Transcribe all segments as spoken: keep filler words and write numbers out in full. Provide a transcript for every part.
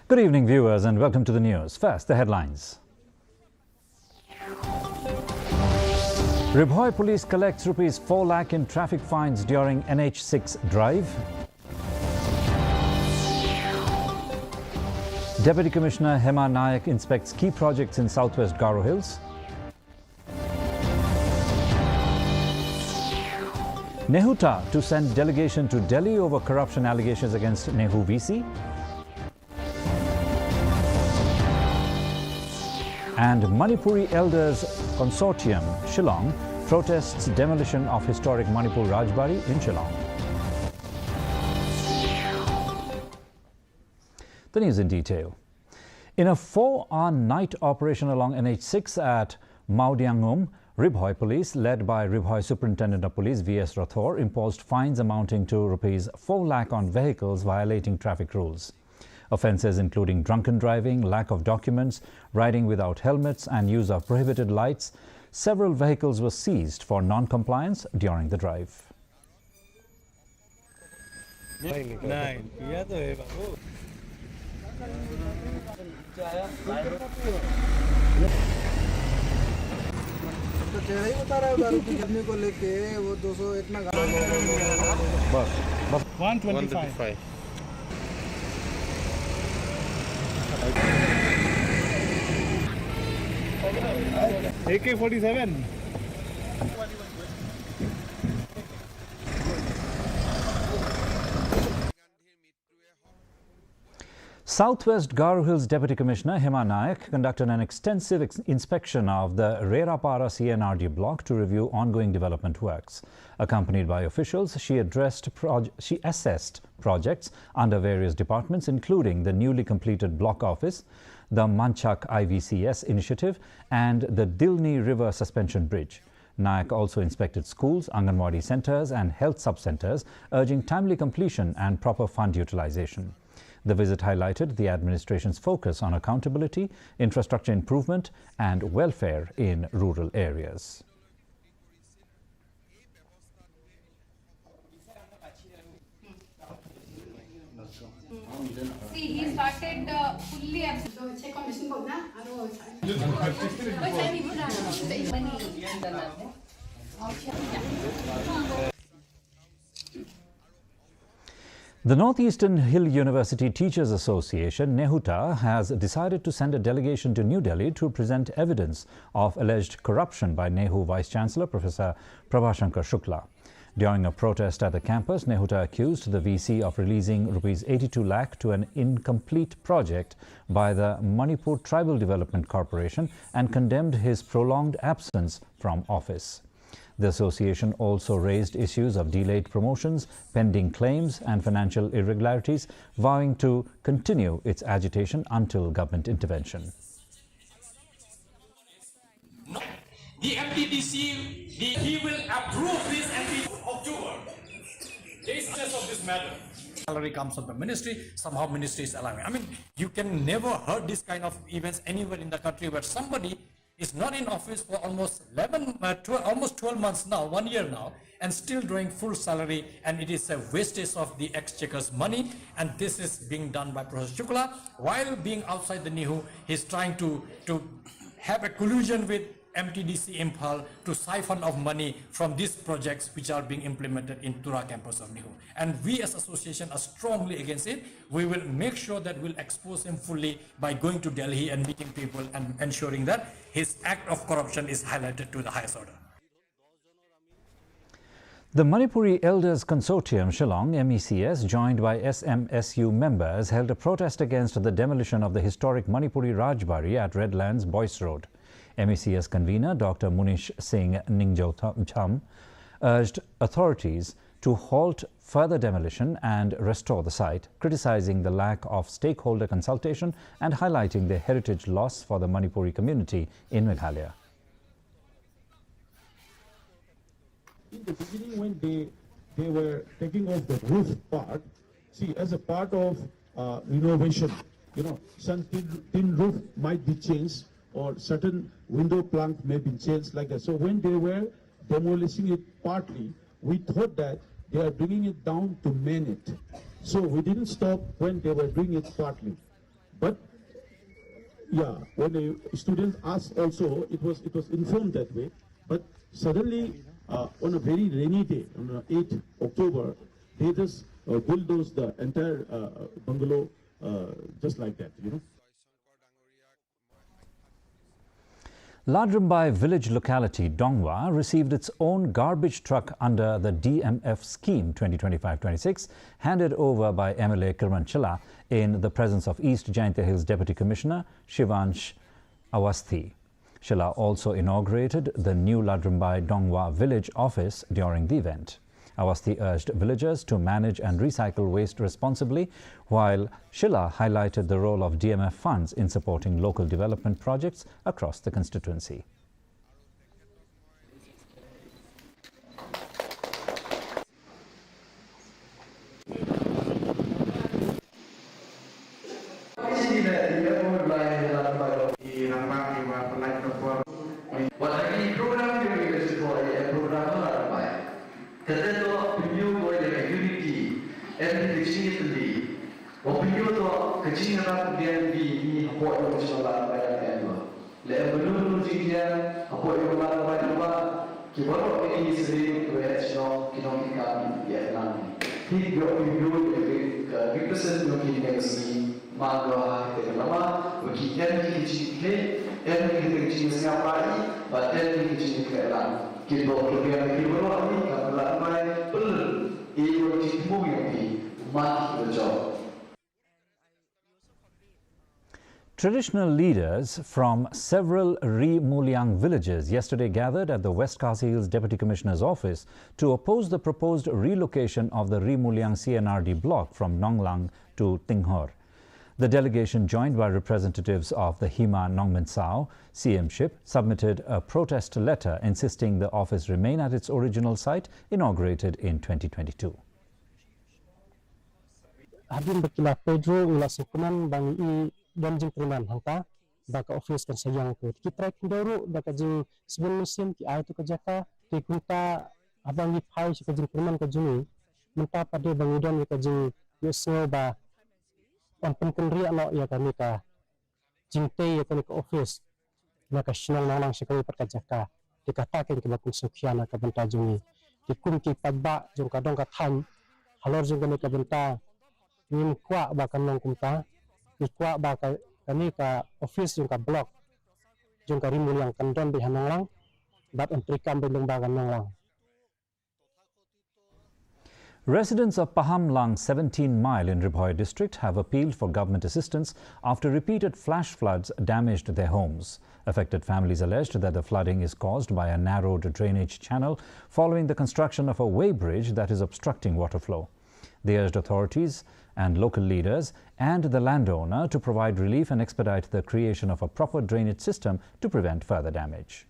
Good evening, viewers, and welcome to the news. First, the headlines. Ri Bhoi Police collects rupees four lakh in traffic fines during N H six drive. Deputy Commissioner Hema Nayak inspects key projects in Southwest Garo Hills. NEHUTA to send delegation to Delhi over corruption allegations against NEHU V C. And Manipuri Elders Consortium, Shillong, protests demolition of historic Manipur Rajbari in Shillong. The news in detail. In a four-hour night operation along N H six at Mawdiangum, Ri Bhoi Police, led by Ri Bhoi Superintendent of Police V S Rathore, imposed fines amounting to rupees four lakh on vehicles violating traffic rules. Offences including drunken driving, lack of documents, riding without helmets, and use of prohibited lights. Several vehicles were seized for non-compliance during the drive. नहीं, नहीं, पिया तो है बाबू। तो चेहरा ही बता रहा है दारू की, कितने को लेके वो दो सौ इतना गाड़ी। बस, बस। One twenty five. A K forty seven. Southwest Garo Hills Deputy Commissioner Hema Nayak conducted an extensive ex- inspection of the Rerapara C N R D block to review ongoing development works. Accompanied by officials, she addressed proj- she assessed projects under various departments, including the newly completed block office, the Manchak I V C S initiative, and the Dilni River Suspension Bridge. Nayak also inspected schools, Anganwadi centres and health sub-centres, urging timely completion and proper fund utilisation. The visit highlighted the administration's focus on accountability, infrastructure improvement and welfare in rural areas. See, he started, uh, fully absent. The Northeastern Hill University Teachers Association, NEHUTA, has decided to send a delegation to New Delhi to present evidence of alleged corruption by NEHU Vice Chancellor Professor Prabhashankar Shukla. During a protest at the campus, NEHUTA accused the V C of releasing rupees eighty-two lakh to an incomplete project by the Manipur Tribal Development Corporation and condemned his prolonged absence from office. The association also raised issues of delayed promotions, pending claims, and financial irregularities, vowing to continue its agitation until government intervention. No. The M T D C, the, he will approve this and the October. There is success of this matter. Salary comes from the ministry, somehow ministry is allowing. I mean, you can never heard this kind of events anywhere in the country where somebody is not in office for almost eleven, uh, twelve, almost twelve months now, one year now, and still drawing full salary, and it is a wastage of the exchequer's money, and this is being done by Professor Shukla. While being outside the NEHU, he's trying to, to have a collusion with M T D C Imphal to siphon off money from these projects which are being implemented in Tura campus of NEHU. And we as association are strongly against it. We will make sure that we'll expose him fully by going to Delhi and meeting people and ensuring that his act of corruption is highlighted to the highest order. The Manipuri Elders Consortium Shillong, M E C S, joined by S M S U members, held a protest against the demolition of the historic Manipuri Rajbari at Redlands, Boyce Road. M E C S convener Doctor Munish Singh Ningjawcham urged authorities to halt further demolition and restore the site, criticizing the lack of stakeholder consultation and highlighting the heritage loss for the Manipuri community in Meghalaya. In the beginning, when they, they were taking off the roof part, see, as a part of, uh, renovation, you know, some tin, tin roof might be changed or certain window plank may be changed like that. So when they were demolishing it partly, we thought that they are bringing it down to man it. So we didn't stop when they were doing it partly. But yeah, when the students asked also, it was it was informed that way. But suddenly, uh, on a very rainy day, on the eighth October, they just uh, bulldozed the entire uh, bungalow uh, just like that, you know. Ladrymbai village locality Dongwa received its own garbage truck under the D M F scheme twenty twenty-five twenty-six, handed over by M L A Kyrmen Shylla in the presence of East Jaintia Hills Deputy Commissioner Shivansh Awasthi. Shylla also inaugurated the new Ladrymbai Dongwa village office during the event. Awasthi urged villagers to manage and recycle waste responsibly, while Shylla highlighted the role of D M F funds in supporting local development projects across the constituency. Wat la ki program ki ri ka jingpoi e program la ka bai. Kata to pynñiew ko ïa ka unity, em ka jingïatylli. Wa pynñiew to ka jingïarap biang ki ni hapoh ïa ka jingla ka bai ka em lo. Leh em bynun jingïa hapoh ïa ka bai ka bai. Ki baroh kine ki syriem kiba heh shnong ki nonghikai ïa ka lang. Ki ïoh ki ïoh ïa ka represent ïa kine ki sngi man ka ha ïa ka lama ba ki em ki jingkheiñ, em ki jingkheiñ sngap bai bad em ki jingkheiñ lang. Ki baroh ki ïa ki baroh ni ka la mai pynlong ïa ki jingkheiñ ïa ki man ki ba jong. Traditional leaders from several Ri Muliang villages yesterday gathered at the West Khasi Hills Deputy Commissioner's office to oppose the proposed relocation of the Ri Muliang C and R D block from Nonglang to Tinghor. The delegation, joined by representatives of the Hima Nongmynsao C M ship, submitted a protest letter insisting the office remain at its original site, inaugurated in twenty twenty-two. Hadien ba ki la peit ruh ngi la sngewkmen ba ngi i don jingkyrmen hangta ba ka office kan sa ïeng te ki trai khyndew ruh da ka jingsbun mynsiem ki ai tu ka jaka. Te kumta haba ngi phai sha ka jingkyrmen ka jong ngi mynta pat de ba ngi don ïa ka jingïohsngew ba yn pynkynriah noh ïa kane ka jingtei ïa kane ka office na ka shnong Nonglang sha kawei pat ka jaka. Te kata kein kaba kum sngewkhia na ka bynta jong ngi. Te kum ki paidbah jong ka dong ka thaiñ halor jong kane ka bynta ngim kwah ba kan long kumta. Ngi kwah ba ka, kane ka office jong ka block jong ka Ri Muliang kan don beit ha Nonglang bad yn treikam beit lyngba ka Nonglang. Residents of Pahamlang seventeen Mile in Ri Bhoi district have appealed for government assistance after repeated flash floods damaged their homes. Affected families alleged that the flooding is caused by a narrowed drainage channel following the construction of a weighbridge that is obstructing water flow. They urged authorities and local leaders and the landowner to provide relief and expedite the creation of a proper drainage system to prevent further damage.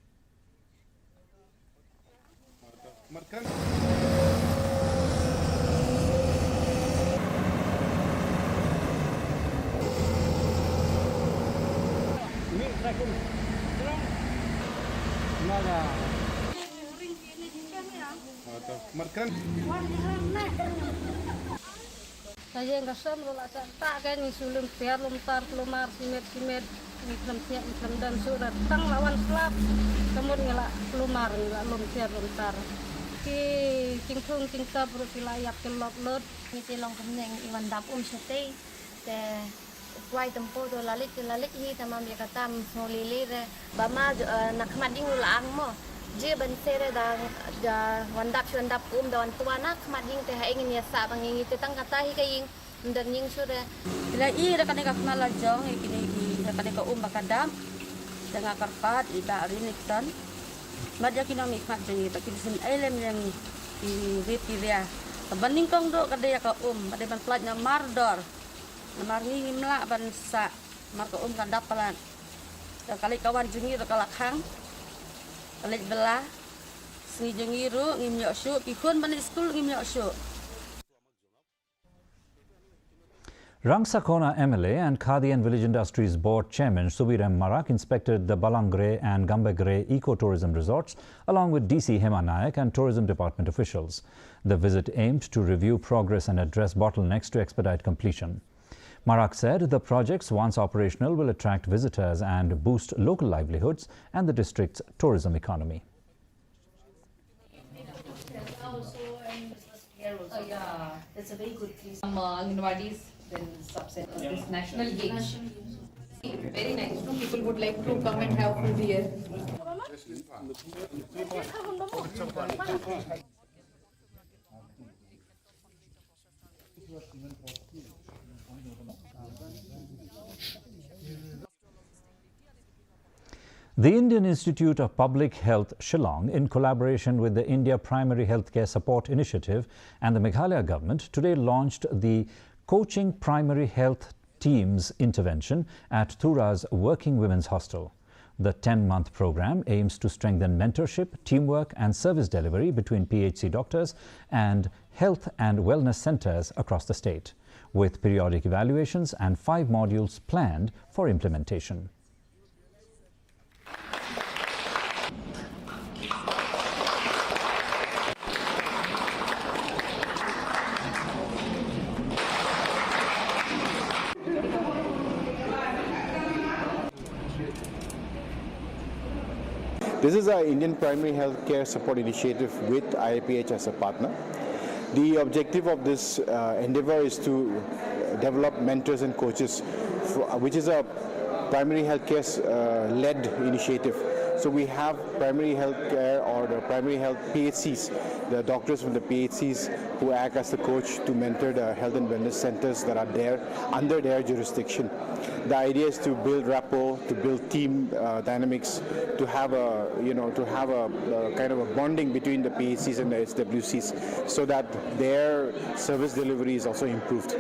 Ka ïing ka sem ruh la sah tah, ka ngi shu lum tiar lum tar, kulmar simet simet, ngi khlem thiah ngi khlem don shuh, da tang la wan slap ka mut ngi la kulmar, ngi la lum tiar lum tar. Ki jingthung jingtap ruh ki la ïap ki lop lut. Ngi te long kumne, ngi wan dap um shatei te u kwai tympu to la leit, la leit hi, tangba ïa kata ym sngew lei lei re. Ba ma, eh, na khmat ïing u la ang mo. Jia ban seh re da, da wan dap shu wan dap um, da wan twa na khmat ïing te haei ngin ïa sah ba ngi, ngi te tang kata hi ka ïing, ym don ïing shuh re. Phi la i da kane ka khmat la jong ïa kine ki, da kane ka um ba ka dap. Te nga kyrpad i Bah Rini Kton. Bad ïa ki nongmihkhmat jong ngi ba kin sngewsih lem ïa ngi, ki rip ki ria. Kaba nyngkong duh ka dei ïa ka um, ba dei ban pynlait na mardor. Namar ngi ngim lah ban sah, namar ka um ka dap palat. Ka leit ka wan jong ngi ruh ka la khang, ka leit bylla. Sngi jong ngi ruh ngim ïoh shuh, ki khun ban leit skul ngim ïoh shuh. Rangsakona M L A and Khadi and Village Industries Board Chairman Subiram Marak inspected the Balangre and Gambegre Eco-Tourism Resorts along with D C Hema Nayak and Tourism Department officials. The visit aimed to review progress and address bottlenecks to expedite completion. Marak said the projects, once operational, will attract visitors and boost local livelihoods and the district's tourism economy. That's a very good place. Some uh, Anganwadis, then subset of this national games. Very nice. No, people would like to come and have food here. The Indian Institute of Public Health Shillong, in collaboration with the India Primary Healthcare Support Initiative and the Meghalaya government, today launched the Coaching Primary Health Teams Intervention at Tura's Working Women's Hostel. The ten-month program aims to strengthen mentorship, teamwork and service delivery between P H C doctors and health and wellness centers across the state, with periodic evaluations and five modules planned for implementation. This is our Indian Primary Healthcare Support Initiative with I I P H as a partner. The objective of this uh, endeavor is to develop mentors and coaches, for, which is a primary healthcare uh, led initiative. So we have primary healthcare or the primary health P H Cs, the doctors from the P H Cs who act as the coach to mentor the health and wellness centers that are there under their jurisdiction. The idea is to build rapport, to build team uh, dynamics, to have a you know to have a, a kind of a bonding between the P H Cs and the S W Cs, so that their service delivery is also improved.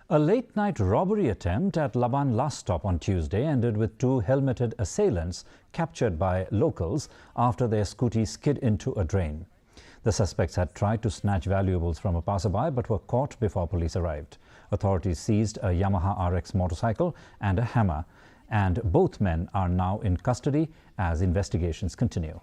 A late night robbery attempt at Laban Last Stop on Tuesday ended with two helmeted assailants captured by locals after their scooty skid into a drain. The suspects had tried to snatch valuables from a passerby but were caught before police arrived. Authorities seized a Yamaha R X motorcycle and a hammer, and both men are now in custody as investigations continue.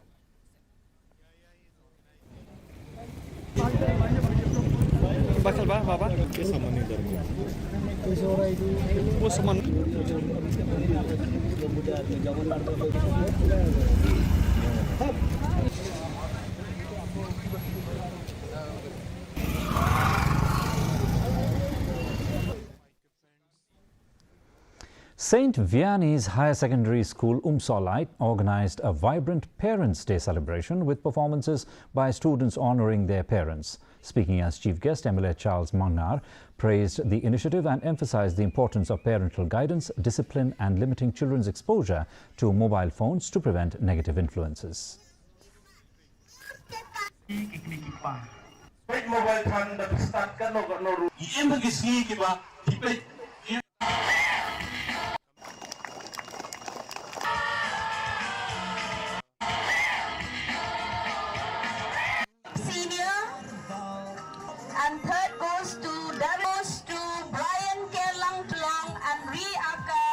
Saint Vianney's Higher Secondary School, Umsawlai, organized a vibrant Parents' Day celebration with performances by students honoring their parents. Speaking as chief guest, M L A Charles Mangar praised the initiative and emphasized the importance of parental guidance, discipline, and limiting children's exposure to mobile phones to prevent negative influences. Peit mobile than da phi start katno katno ruh. Ki im ha ki sngi kiba ki peit. Senior and third goes to Damos to Brian Kerlang Tlong and Ri Aka.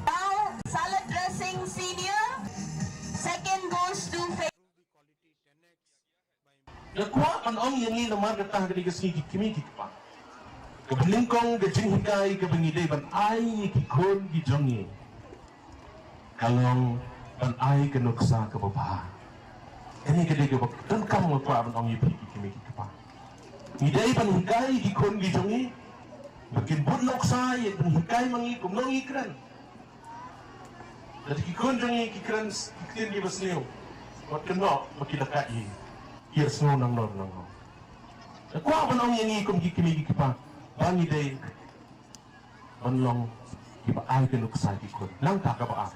Now salad dressing senior. Second goes to Fe- Nga kwah ban ong ïa ngi namar kata ka dei ka sngi ki kmie ki kpa. Kaba nyngkong ka jinghikai kaba ngi dei ban ai ïa ki khun ki jong ngi. Ka long ban ai ka nuksa kaba bha. Kane ka dei kaba donkam nga kwah ban ong ïa phi ki kmie ki kpa. Ngi dei ban hikai ïa ki khun ki jong ngi ba kin bud nuksa ïa ban hikai ma ngi kumno ngi kren. Lada ki khun jong ngi ki kren ki ktien kiba sniew, wat kynnoh ba ki da kat ïa ngi. Ki ïa sngew nangno nangno. Nga kwah ban ong ïa ngi kum ki kmie ki kpa ba ngi dei ban long kiba ai ka nuksa ki khun. Nangta kaba ar,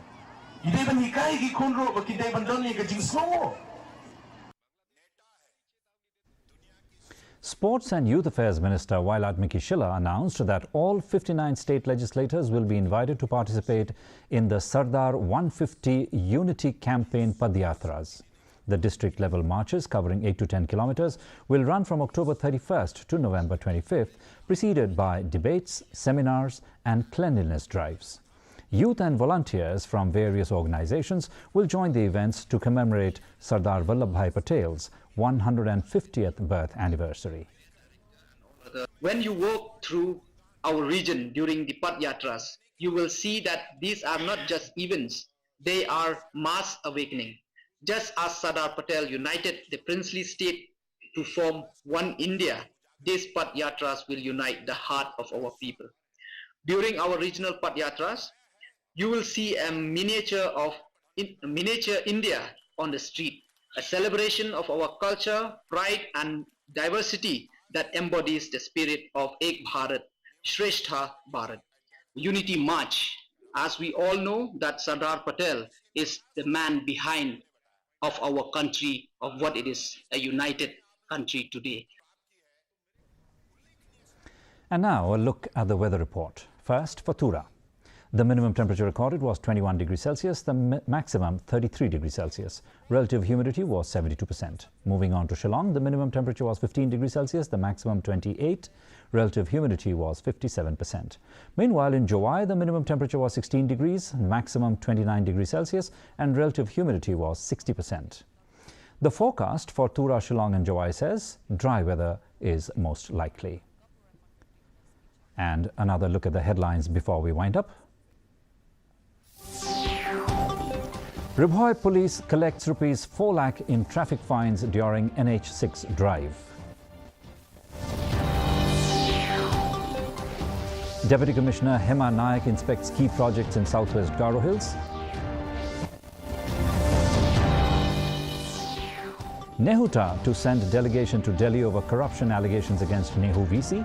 ngi dei ban hikai ki khun ruh ba ki dei ban don ïa ka jingsngew. Sports and Youth Affairs Minister Wailadmiki Shylla announced that all fifty-nine state legislators will be invited to participate in the Sardar one fifty Unity Campaign Padyatras. The district level marches, covering eight to ten kilometers, will run from October thirty-first to November twenty-fifth, preceded by debates, seminars, and cleanliness drives. Youth and volunteers from various organizations will join the events to commemorate Sardar Vallabhbhai Patel's one hundred fiftieth birth anniversary. When you walk through our region during the Padyatras, you will see that these are not just events, they are mass awakening. Just as Sardar Patel united the princely state to form one India, these Padyatras will unite the heart of our people. During our regional Padyatras, you will see a miniature of in, miniature India on the street, a celebration of our culture, pride, and diversity that embodies the spirit of Ek Bharat, Shreshtha Bharat. Unity March, as we all know that Sardar Patel is the man behind of our country, of what it is, a united country today. And now a look at the weather report. First, for Tura. The minimum temperature recorded was twenty-one degrees Celsius, the mi- maximum thirty-three degrees Celsius. Relative humidity was seventy-two percent. Moving on to Shillong, the minimum temperature was fifteen degrees Celsius, the maximum twenty-eight. Relative humidity was fifty-seven percent. Meanwhile, in Jowai, the minimum temperature was sixteen degrees, maximum twenty-nine degrees Celsius, and relative humidity was sixty percent. The forecast for Tura, Shillong, and Jowai says dry weather is most likely. And another look at the headlines before we wind up. Ri Bhoi Police collects rupees four lakh in traffic fines during N H six drive. Deputy Commissioner Hema Nayak inspects key projects in Southwest Garo Hills. NEHUTA to send delegation to Delhi over corruption allegations against NEHU V C.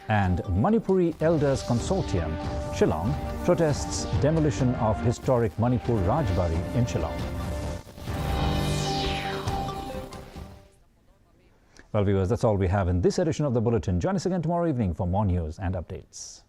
And Manipuri Elders Consortium, Shillong, protests demolition of historic Manipur Rajbari in Shillong. Well, viewers, that's all we have in this edition of the Bulletin. Join us again tomorrow evening for more news and updates.